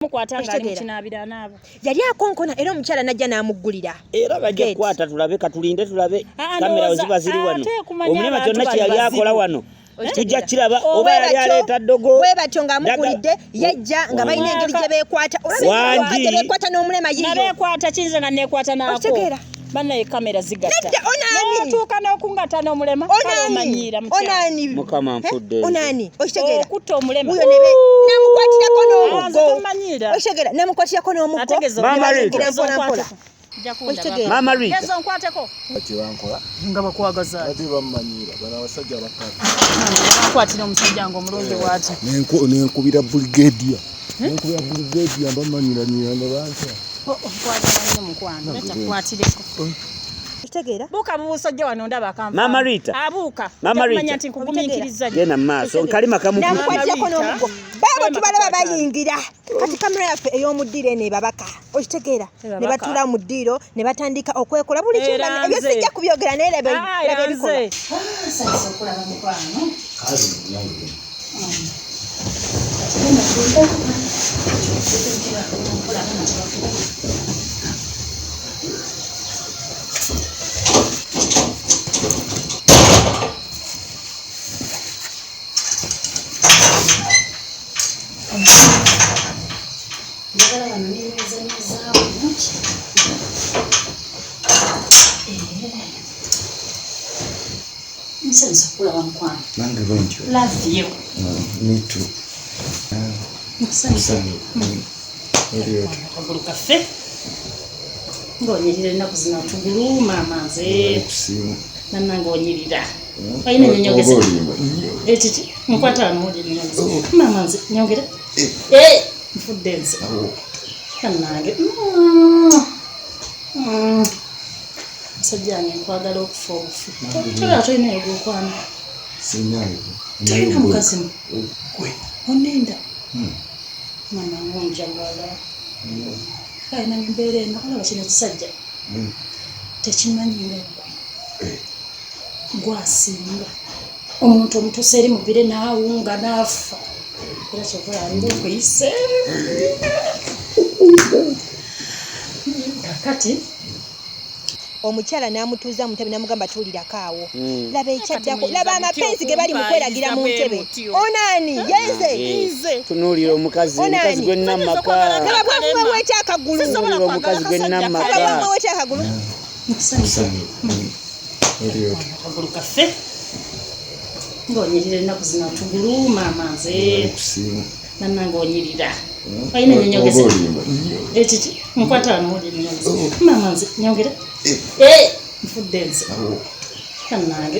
Mukwata nga ali Okitegeera? mukinaabira anaaba. Yali akonkona era omukyala najja n'amuggulira. Era bajja Gate. kukwata, tulabe, katulinde tulabe. Ah, Kamera ndowooza- weziba ziri wano, ate kumanya omulema abantu kyonna bali kyeyali akola bazibu. wano tujja kiraba Bwe oba yali batyo- aleeta ddogo. Bwe batyo ng'amuggulidde, yajja nga balina engeri gye beekwata. Olaba engeri Wangi. gye beekwata n'omulema yiyo. Nabeekwata kiyinza nga neekwata naako. Okitegeera? Bannaye, kamera zigatta. Nedda, onaani? N'otuuka n'okungatta n'omulema, kale Onaani? omanyiira mukyala. Onaani? Mukama, nfudde nze. Onaani? Okitegeera? Okutta omulema. Wuyo namukwatirako Ah, nze n'omuggo. tomanyiira. Okitegeera? Namukwatirako n'omuggo. Ategeeza Mama Ne Rita. bayingira mpola mpola. Nja kundaba. Okitegeera? Mama Rita. Geza onkwateko. Kyebankola. Nga bakwagaza. Ate bamumanyiira bano abasajja abakaka. Akwatira omusajja nga omulungi bw'ati. Nenkubira brigadia, nenkubira brigadia, mbamanyiranyira ne bantya. Nkwagala nnyo, mukwano. Leta nkwatireko. Okitegeera? Buuka bubuusa ojja wano ndaba akanfa. Mama Rita. Abuuka. Mama Ojja Rita. kumanya nti nkugumiikiriza nnyo. Genda mu maaso, nkalima kamukutte. Namukwatirako Mama Rita. n'omuggo. Baabo tubalaba Kwata. bayingira. Kati kamera yaffe ey'omu ddiiro eno ebabaka. Okitegeera? Ne Ebabaka. batuula mu ddiiro ne batandika okwekola buli kimu. Era Ebyo nze. sijja kubyogera, naye laba Ah, laba ebikolwa. nze. Nsanyuse okulaba, mukwano. Njagala wano nenywezanywezaawo bulungi. Nsanyuse okulaba, mukwano. Nange bwentyo. Love you. Me too. Nsanyuse. Oli Akagulu kaffe ng'onyirira ennaku zino, tugulu maama nze. Kusiima. Nannange onyirira, olina ennyonyogeza. Oba olimba. Ekiki? Nkwata wano wuli ennyongeza, maama nze nyongere. Nfudde nze. Kannange. Musajja wange, nkwagala okufa obufi. Tolaba tolinayo gwokwana? Sinayo. Tolina mukazi mu Gwe. onenda, mama ngunjagala. Kale nange embeera eno, olaba kino ekisajja tekimanyi nga ggwe gwasinga omuntu omutuusa eri mubire n'awunga n'afa, era kyova alinga okuyise kakati. Omukyala n'amutuuza mu ntebe n'amugamba, "Tuulirako awo." Laba ekyaddako. Kati Laba muyinza amapenzi mutya ge bali mu kweragira mu okumpaayiriza ntebe. bwe mutyo? Onaani yenze? Nze. Tunuulira omukazi, Onaani? omukazi gwe nina mu maka. Laba bwamuweweeta akagulu. Sisobola Tunuulira omukazi kwagala gwe nina mu kasajja. Laba maka. bwamuweweeta akagulu. Nkusanyusa. Oli otyo? Akagulu kaffe ng'onyirira ennaku zino, tugulu maama nze. Kusiima. Nannange onyirira, olina ennyonyogeza. Oba olimba. Ekiki? Nkwata wano wuli ennyongeza, maama nze nyongere. Nfudde nze. Kannange.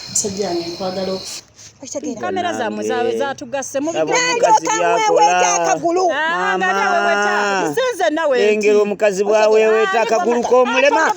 Musajja wange, nkwagala okufa. Okitegeera? Kamera zammwe zatugasse. Laba omukazi N'alyoka amuweweeta byakola. akagulu. Mama. Nze nawe. Engeri omukazi bwaweweeta akagulu k'omulema.